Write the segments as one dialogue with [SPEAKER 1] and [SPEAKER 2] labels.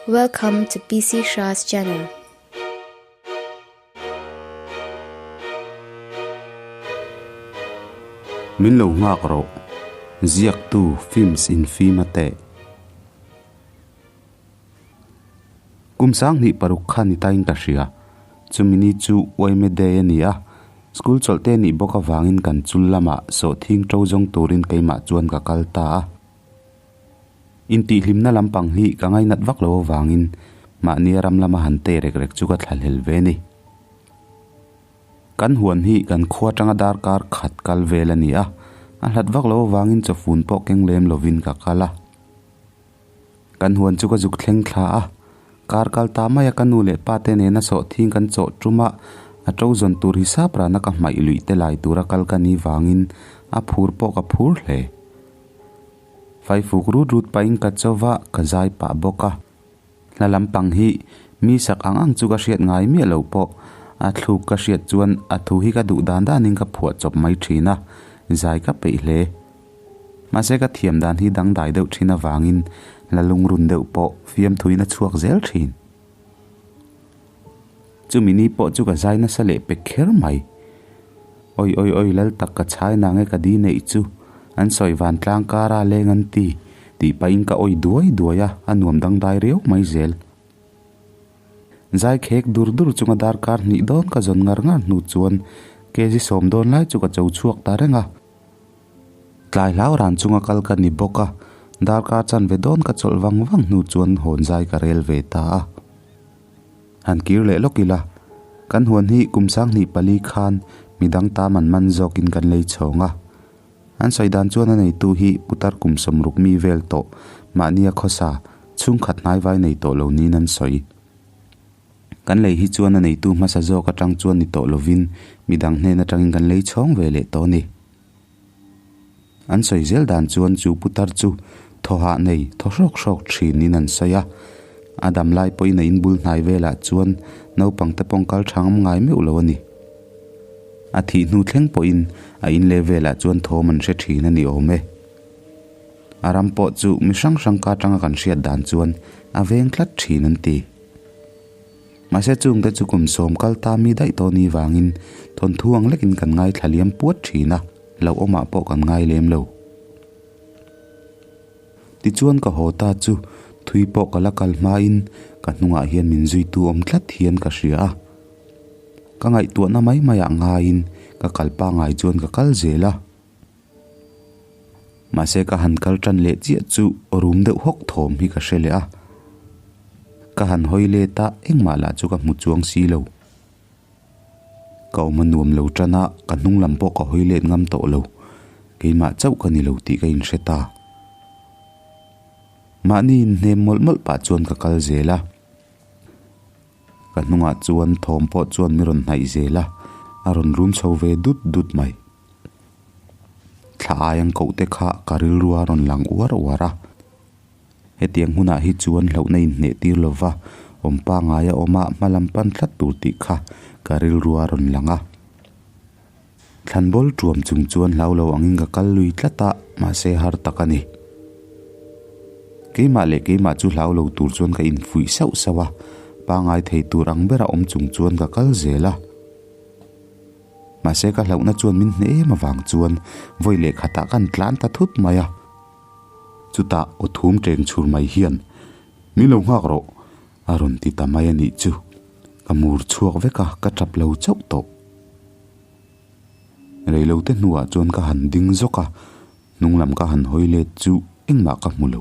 [SPEAKER 1] Welcome to PC Shah's channel.
[SPEAKER 2] Min lo nghak rawh. Ziaktu films in fim a teh. Kum 26 kha ni tain ka hria. Chumi ni chu Uaime Day a ni a. School chawlh te nih bawk avangin kan chul lamah sawhthing to zawng turin keimah chuan ka kal ta a. Intihhlimna lampang hi ka ngainat vak lo avangin mahni ram lama han te rek rek chu ka thlahlel ve ni. Kan huan hi kan khua tanga darkar khat kal vel a ni a, a hlat vak lo avangin chawfun pawh keng lem lovin ka kal a. Kan huan chu ka zuk thleng thla a, kar kal ta mai a ka nu leh pa te nena sawhthing kan chawh tum a, a to zawn tur hisap rana ka hmaih luih te lai tura kal ka ni vangin a phur pawh ka phur hle. Faifuk rut rut pahin ka chaw a, ka zai pah bawk a. Hla lampang hi mi sak ang ang chu ka hriat ngai miah lo pawh. A thluk ka hriat chuan a thu hi ka duh dan danin ka phuah chawp mai thin a, zai ka peih hle. Mahse ka thiam dan hi dangdai deuh thin avangin hla lungrun deuh pawh fiamthuin a chhuak zel thin. Chumi ni pawh chu ka zai nasa leh pe kher mai. Oi oi oi lal tak ka chhai na nge ka di neih chu an sawi van tlang kara leng an ti tih pahin ka oi duai duai a, a nuam dangdai riau mai zel. Zai khek dur dur chunga darkar hnih dawn ka zawn ngar ngar hnu chuan kg sawm dawn lai chu ka cho chhuak ta reng a. Tlai hlau ran chunga kal ka ni bawk a, darkar chan ve dawn ka chawlh vang vang hnu chuan hawn zai ka rel ve ta a. Han kir leh lawk ila, kan huan hi kum 24 khan midang tam an man zawkin kan lei chhawng a. An sawi dan chuan a neitu hi putar kum 60 mi vel tawh mahni a khawsa chhungkhat hnai vai nei tawh lo niin an sawi. Kan lei hi chuan a neitu hmasa zawk atang chuan ni tawh lovin midang hnen atangin kan lei chhawng ve leh tawh a ni. An sawi zel dan chuan chu putar chu thawhah nei thaw hrawk hrawk thinin an sawi a. A dam lai pawhin a inbul hnai velah chuan naupang te pawng kal thang ngai meuh lo a ni. A thih hnu thleng pawhin a in leh velah chuan thawm an hre thin a ni awm e. A ram pawh chu mi hrang hrang ka tanga kan hriat dan chuan a veng tlat thin an ti. Mahse chungte chu kum 10 kal ta mi daih tawh ni wangin thon thu ang lekin kan ngai thlaliam puat thin a, lo awmah pawh kan ngai lem lo. Ti chuan ka haw ta chu thui pawh ka la kal hmain ka hnungah hian min zui tu awm tlat hian ka hria a. Ka ngaihtuahna mai mai ah ngaiin ka kalpa ngai chuan ka kal zel a. Mahse ka han kal tan leh chiah chu rum deuh hawk thawm hi ka hre leh a. Ka han hawi le ta engmah lah chu ka hmu chuang si lo. Ka awm a nuam lo tan a, ka hnung lam pawh ka hawi let ngam tawh lo. Keimah chauh ka ni lo tih ka inhre ta. Mahni in hnem mawlh mawlh pah chuan ka kal zel a. Ka hnungah chuan thawm pawh chuan mi rawn hnaih zel a, a rawn rum chho ve dut dut mai. Thla ai ang koh te kha ka rilru a rawn lang uar uar a. Hetiang hunah hi chuan hlauhna inhneh tir lova awmpa ngai a awm a, hma lam pan tlat tur tih kha ka rilru a rawn lang a. Thlanbawl tuam chung chuan hlau lo angin ka kal lui tlat a, mahse har tak a ni. Keimah leh keimah chu hlau lo tur chuan ka infuih sauh sauh a, pangai thei tur ang bera awm chung chuan ka kal zel a. Mahse ka hlauhna chuan min hne em awang chuan vawi leh khatah kan tlan ta thut mai a. Chuta aw thum teng chhur mai hian min lo nghak rawh a rawn ti ta mai a nih chu. Ka mur chhuak vek a, ka tap lo chauh tawh. Reilo te hnuah chuan ka han ding zawk a, hnung lam ka han hawi let chu engmah ka hmu lo.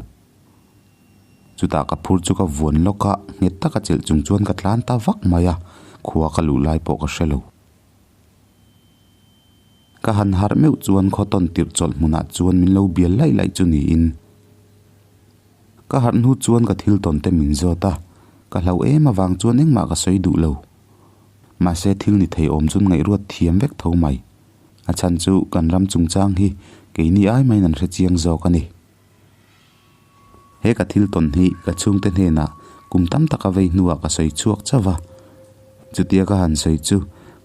[SPEAKER 2] Chuta ka phur chu ka vuan lawk a, nghet taka chelh chung chuan ka tlan ta vak mai a, khua ka luh lai pawh ka hre lo. Ka han harh meuh chuan khaw tawn tirh chawlh hmunah chuan min lo bial laih laih chu niin. Ka harh hnu chuan ka thil tawn te min zawt a, ka hlau em awang chuan engmah ka sawi duh lo. Mahse thil ni thei awm chuan ngaihruat thiam vek tho mai. A chhan chu kan ram chungchang hi keini ai maiin an hre chiang zawk a ni. He ka thil tawn hi ka chhungte hnenah kum tam taka vei hnuah ka sawi chhuak chauh a. Chutia ka han sawi chu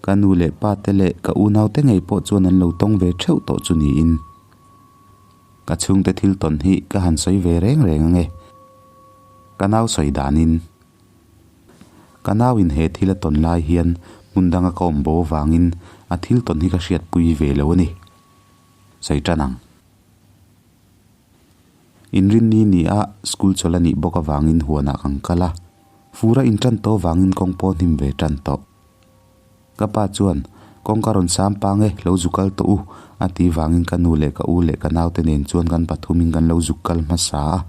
[SPEAKER 2] ka nu leh pa te leh ka unau te ngei pawh chuan an lo tawng ve theuh tawh chu niin. Ka chhungte thil tawn hi ka han sawi ve reng reng ange. Ka nau sawi danin, Ka nauin he thil a tawn lai hian hmun danga ka awm bo avangin a thil tawn hi ka hriatpui ve lo a ni. Sawi tan ang. Inrinni ni a school chawlh a nih bawk avangin huanah kan kal a, fur a intan tawh avangin kawng pawh hnim ve tan tawh. Ka pa chuan, Kawngka rawn sam pang e, lo zu kal tawh u, a ti vangin ka nu leh ka u leh ka naute nen chuan kan pathumin kan lo zuk kal hmasa a.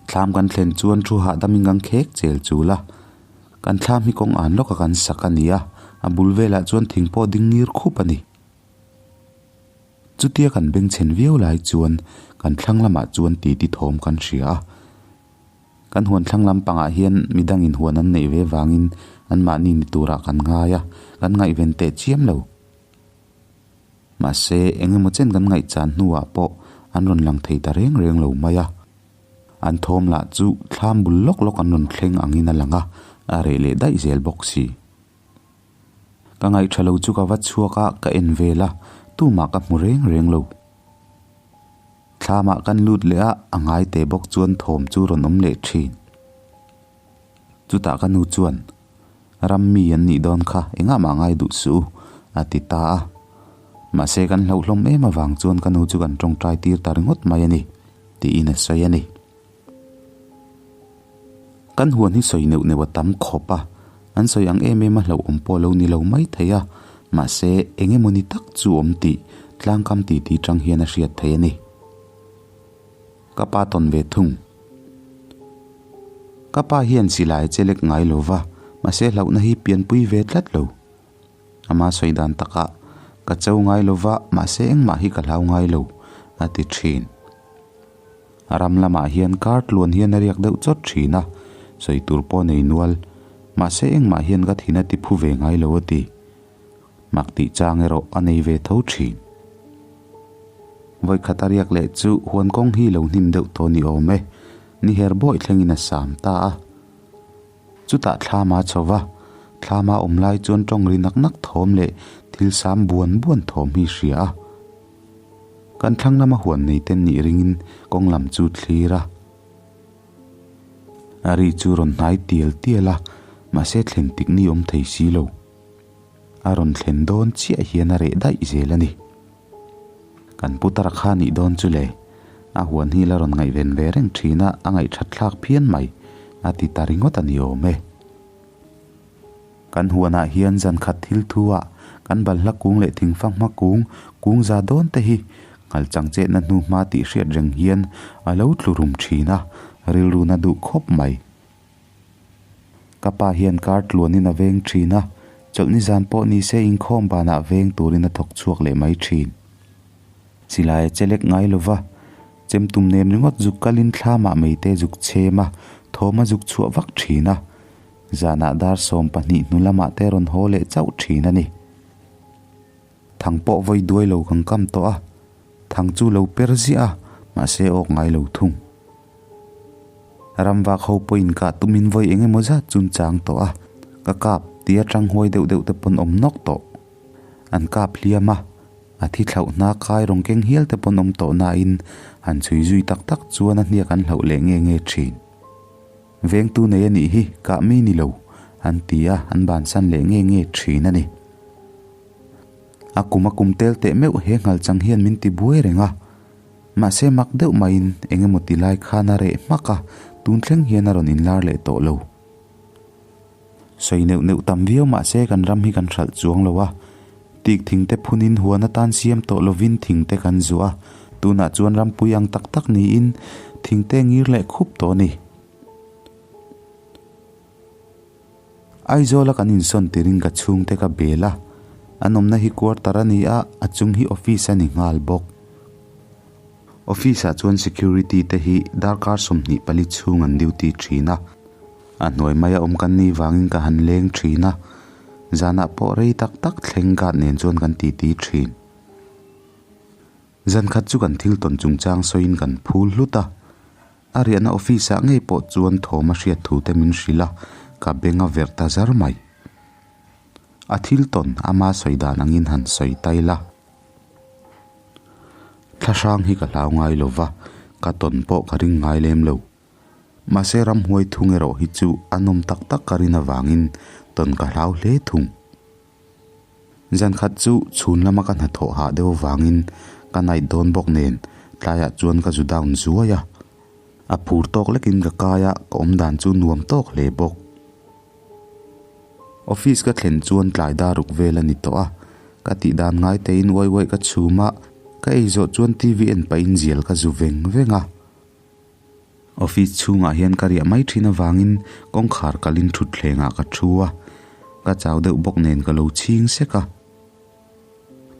[SPEAKER 2] Thlam kan thlen chuan thu hahdamin kan khek chel chul a, kan thlam hi kawng an lawka kan sak a ni a, a bul velah chuan thing pawh ding ngir khup a ni. Chutia kan bengchhen viau lai chuan kan thlang lamah chuan titi thawm kan hria a. Kan huan thlang lampangah hian midangin huan an neih ve vangin anmahni ni turah kan ngai a, kan ngaihven teh chiam lo. Mahse, eng emaw chen kan ngaihchan hnuah pawh an rawn lang thei ta reng reng lo mai a. An thawm lah chu thlam bul lawk lawk an rawn thleng angin a lang a, a reh leh daih zel bawk si. Ka ngaihṭha lo chu ka va chhuak a, ka en vel a, tumah ka hmu reng reng lo. Thlamah kan lut leh a, a ngai teh bawk chuan thawm chu rawn awm leh thin. Chutah ka nu chuan, Ram mi an nih dawn kha, engah mah ngai duh suh u, a ti ta a. Mahse kan hlauhlawm em avang chuan ka nu chu kan tawngtai tir ta ringawt mai a ni, tiin a sawi a ni. Kan huan hi sawi neuh neuh a tam khawp a, an sawi ang em em a hlauhawm pawh lo ni lo mai thei a, mahse eng emaw ni tak chu awm tih tlangkam titi tang hian a hriat thei a ni. Ka pa tawn ve thung. Ka pa hian silai che lek ngai lo va, mahse hlauhna hi pianpui ve tlat lo. Ama sawi dan takah, Ka cho ngai lo va, mahse engmah hi ka hlau ngai lo, a ti thin. A ram lamah hian kar tluan hian a riak deuh chawt thin a, sawi tur pawh nei nual. Mahse engmah hian ka thin a ti phu ve ngai lo a ti. Mak tih chang erawh a nei ve tho thin. Vawikhat a riak leh chu huan kawng hi lo hnim deuh tawh ni awm e, ni her bawih thlengin a sam ta a. Chutah thlam a chho va, thlam a awm lai chuan tawng ri nak nak thawm leh thil sam buan buan thawm hi hria a. Kan thlang lama huan nei ten nih ringin kawng lam chu thlir a. A ri chu rawn hnai tial tial a, mahse thlen tik ni awm thei si lo. A rawn thlen dawn chiah hian a reh daih zel a ni. Kan pu tara kha nih dawn chu le, a huan hi la rawn ngaihven ve reng thin a, a ngaihthat thlak phian mai, a ti ta ringawt a ni awm e. Kan huanah hian zan khat thil thu ah kan balhla kung leh thingfang hma kung, kung za dawn te hi nghal chang chetna hnu hma tih hriat reng hian a lo tlu rum thin a, rilru na duh khawp mai. Ka pa hian kar tluanin a veng thin a, chawlhni zan pawh ni se inkhawm banah veng turin a thawk chhuak leh mai thin. Silai a che lek ngai lo va, chem tum nem ringawt zuk kalin thlamah meite zuk chhem a, thawm a zuk chhuah vak thin a. Zanah dar 12 hnu lamah te rawn haw leh chauh thin a ni. Thang pawh vawi duai lo kan kam tawh a, thang chu lo per ziah a, mahse awk ngai lo thung. Ramvak ho pawhin kah tumin vawi eng emaw zat chun chang tawh a, ka kap tia tang huai deuh deuh te pawn awm nawk tawh. An kap hliam a, a thi thlauh hna kai rawng keng hial te pawn awm tawh nain han chhui zui tak tak chuan a hniak an hlauh leh nge nge thin. Vengtu nei a nih hi kah mi ni lo, an ti a, an bansan leh nge nge thin a ni. A kum a kum tel teh meuh he nghal chang hian min ti buai reng a. Mahse mak deuh maiin eng emaw ti lai khan a reh hmak a, tun thleng hian a rawn inlar leh tawh lo. Sawi neuh neuh tam viau mahse kan ram hi kan hralh chuang lo a, tik thing te phunin huan atan siam tawh lovin thing te kan zuah a, tunah chuan rampui ang tak tak niin thing te ngir leh khup tawh a ni. Aizawla kan insawn tirin ka chhungte ka bel a, an awmna hi quarter a ni a, a chung hi office a ni nghal bawk. Office ah chuan security te hi darkar 24 chhung an duty thin a, a hnuai maia awm kan nih vangin ka han leng thin a, zanah pawh rei tak tak thleng guard nen chuan kan titi thin. Zan khat chu kan thil tawn chungchang sawiin kan phul hlut a, a riahna office ah ngei pawh chuan thawm a hriat thu te min hrilh a, ka beng a verh ta zar mai. A thil tawn ama sawi dan angin han sawi tai la. Thlahrang hi ka hlau ngai lo va, ka tawn pawh ka ring ngai lem lo. Mahse ramhuai thung erawh hi chu a nawm tak tak ka rin avangin tawn ka hlau hle thung. Zan khat chu chhun lama ka hnathawh hah deuh avangin ka night dawn bawk nen tlaiah chuan ka zu down zuai a. A phur tawk lekin ka kai a, ka awm dan chu nuam tawk hle bawk. Office ka thlen chuan tlai dar ruk vel a ni tawh a, ka tih dan ngai teiin uai uaih ka chhum a, ka ei zawh chuan TV en pahin zial ka zu veng veng a. Office chhungah hian ka riah mai thin avangin kawngkhar kalin thutthlengah ka thu a, ka chau deuh bawk nen ka lo chhing sek a.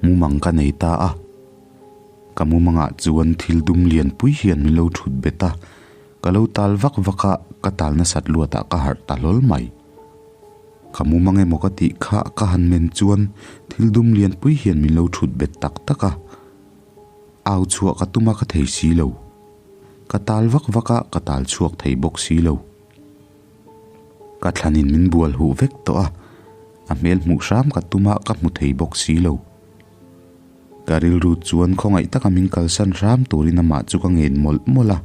[SPEAKER 2] Mumang ka nei ta a, ka mumangah chuan thil dum lian pui hian min lo thut bet a, ka lo tal vak vak a, ka tal nasat luatah ka harh ta hlawl mai. Ka mumang emaw ka tih kha ka han men chuan thil dum lian pui hian min lo thut bet tak tak a, au chhuah ka tum a ka thei si lo. Ka tal vak vak a, ka tal chhuak thei bawk si lo. Ka thlanin min bual huh vek tawh a, a hmel hmuh hram ka tum a ka hmu thei bawk si lo. Ka rilru chuan khawngaih taka min kalsan hram turin amah chu ka ngen mawlh mawlh a.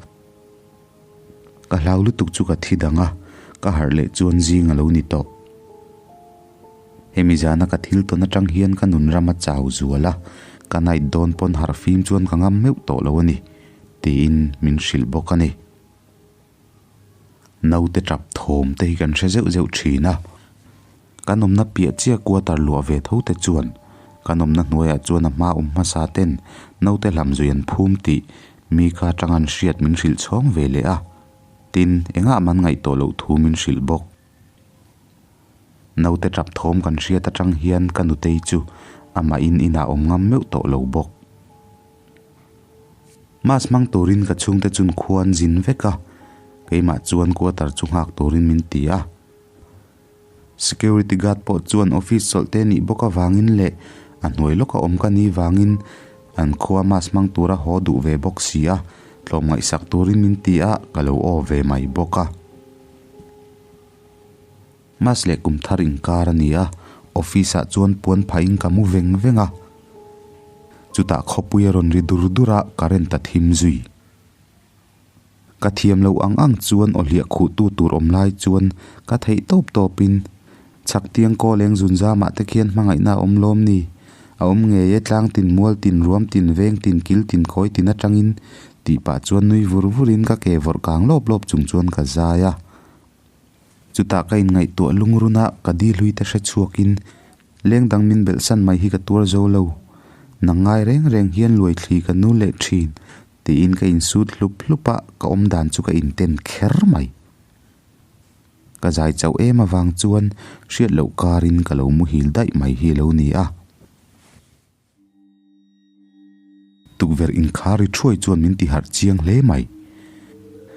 [SPEAKER 2] Ka hlau lutuk chu ka thi dang a, ka harh leh chuan zing a lo ni tawh. Hemi zana ka thil tawn atang hian ka nun ram a chau zual a, ka night dawn pawn harh fim chuan ka ngam meuh tawh lo a ni, tiin min hrilh bawk a ni. Naute tap thawm te hi kan hre zeuh zeuh thin a, kan awmna piah chiah quarter luah ve tho te chuan kan awmna hnuaiah chuan a hma awm hmasa ten naute hlam zui an phum tih mi kha atang an hriat min hrilh chhawng ve leh a, tin engah man ngaih tawh loh thu min hrilh bawk. Naute tap thawm kan hriat atang hian ka nutei chu amah in inah awm ngam meuh tawh lo bawk. Mass hmang turin ka chhungte chun khua an zin vek a, keimah chuan quarter chu nghak turin min ti a. Security guard pawh chuan office chawlh te nih bawk avangin leh a hnuai lawka awm ka ni vangin an khua mass hmang tura haw duh ve bawk si a, tlawm ngaihsak turin min ti a, ka lo aw ve mai bawk a. Mas leh kum thar inkar a ni a, office ah chuan puan phahin ka mu veng veng a. Chutah khawpui a rawn ri dur dur a, current a thim zui. Ka thiam loh ang ang chuan aw hliah khuh tu tur awm lai chuan ka theih tawp tawpin chhak tiang kaw leng zun zamah te khian hmangaihna a awm lawm ni? A awm ngei e, tlang tin, mual tin, ruam tin, veng tin, kil tin, khawi tin atangin tih pah chuan nui vur vurin ka ke vawrh kang lawp lawp chung chuan ka zai a. Chutah ka inngaihtuah lungrun a, ka di hlui te hre chhuakin leng dang min belh san mai hi ka tuar zo lo. Nang ngai reng reng hian luaithli ka nu leh thin, tiin ka insut hlup hlup a, ka awm dan chu ka inten kher mai. Ka zai chauh em avang chuan hriat loh karin ka lo muhil daih mai hi lo ni a. Tukverh inkhar ri thuai chuan min ti harh chiang hle mai.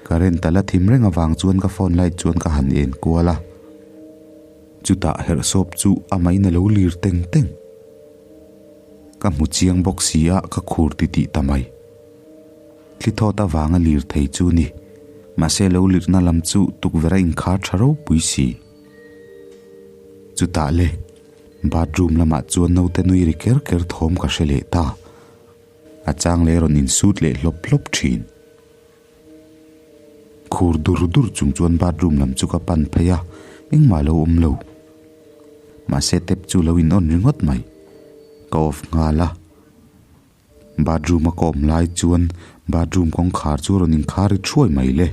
[SPEAKER 2] Current a la thim reng avang chuan ka phone light chuan ka han en kual a. Chutah herhsawp chu a main a lo lir teng teng. Ka hmu chiang bawk si a ka khur ti tih ta mai. Thli thawt avanga lir thei chu ni. Mahse lo lirna lam chu tukverh a inkhar tha ropui si. Chutah le. Bathroom lamah chuan naute nui ri ker ker thawm ka hre leh ta. A chang leh rawn insut leh hlawp hlawp thin. Khur dur dur chung chuan bathroom lam chu ka pan phei a, engmah lo awm lo. Mahse tap chu lo in on ringawt mai. Ka off nghal a. Bathroom a ka awm lai chuan bathroom kawngkhar chu rawn inkhar ri thuai mai le.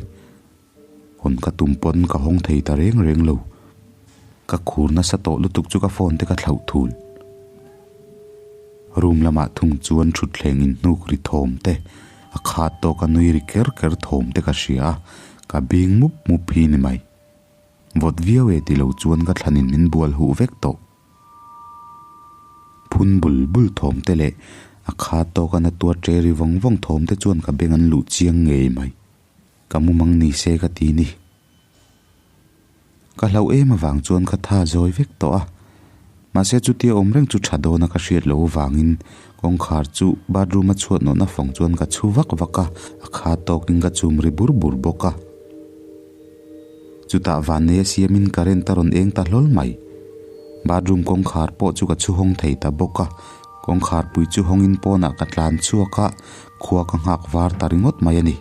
[SPEAKER 2] Hawn ka tum pawn ka hawng thei ta reng reng lo. Ka khur nasa tawh lutuk chu ka phone te ka thlauh thul. Room lamah thung chuan thutthleng in hnuk ri thawm te, a khat tawk a nui ri ker ker thawm te ka hria a, ka bing mup mup hi ni mai. Vawt viau e ti lo chuan ka thlanin min bual huh vek tawh. Phun bul bul thawm te leh a khat tawk a na tuar ṭe ri vawng vawng thawm te chuan ka beng an luh chiang ngei mai. Ka mumang ni se ka ti ni. Ka hlauh em avang chuan ka tha zawi vek tawh a. Mahse chutia awm reng chu tha dawna ka hriat loh avangin kawngkhar chu bathroom a chhuat nawhna fawng chuan ka chhu vak vak a, a kha tawkin ka chum ri bur bur bawk a. Chutah vannei a siamin current a rawn eng ta hlawl mai. Bathroom kawngkhar pawh chu ka chhu hawng thei ta bawk a, kawngkhar pui chu hawngin pawnah ka tlan chhuak a, khua ka nghak var ta ringawt mai a ni.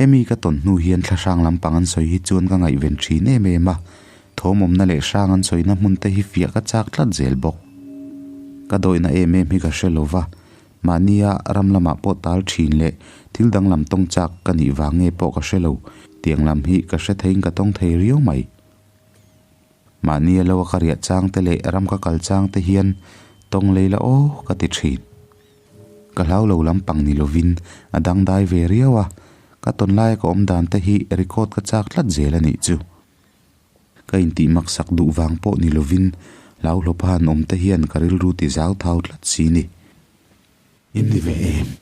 [SPEAKER 2] Hemi ka tawn hnu hian thla hrang lampang an sawi hi chuan ka ngaihven thin em em a, thawmawmna leh hrang an sawina hmun te hi fiah ka chak tlat zel bawk. Ka dawihna em em hi ka hre lo va, mahnia ram lamah pawh tal thin leh thil danglam tawng chak ka nih vang nge pawh ka hre lo, tiang lam hi ka hre theiin ka tawng thei riau mai. Mahnia lo a ka riah chang te leh ram ka kal chang te hian tawng lei la aw ka ti thin. Ka hlau lo lampang ni lovin a dangdai ve riau a, ka tawn laia ka awm dan te hi record ka chak tlat zel a nih chu. Ka intih maksak duh vang pawh ni lovin hlau hlawpa han awm te hian ka rilru ti zau thau tlat si ni. In ni ve em?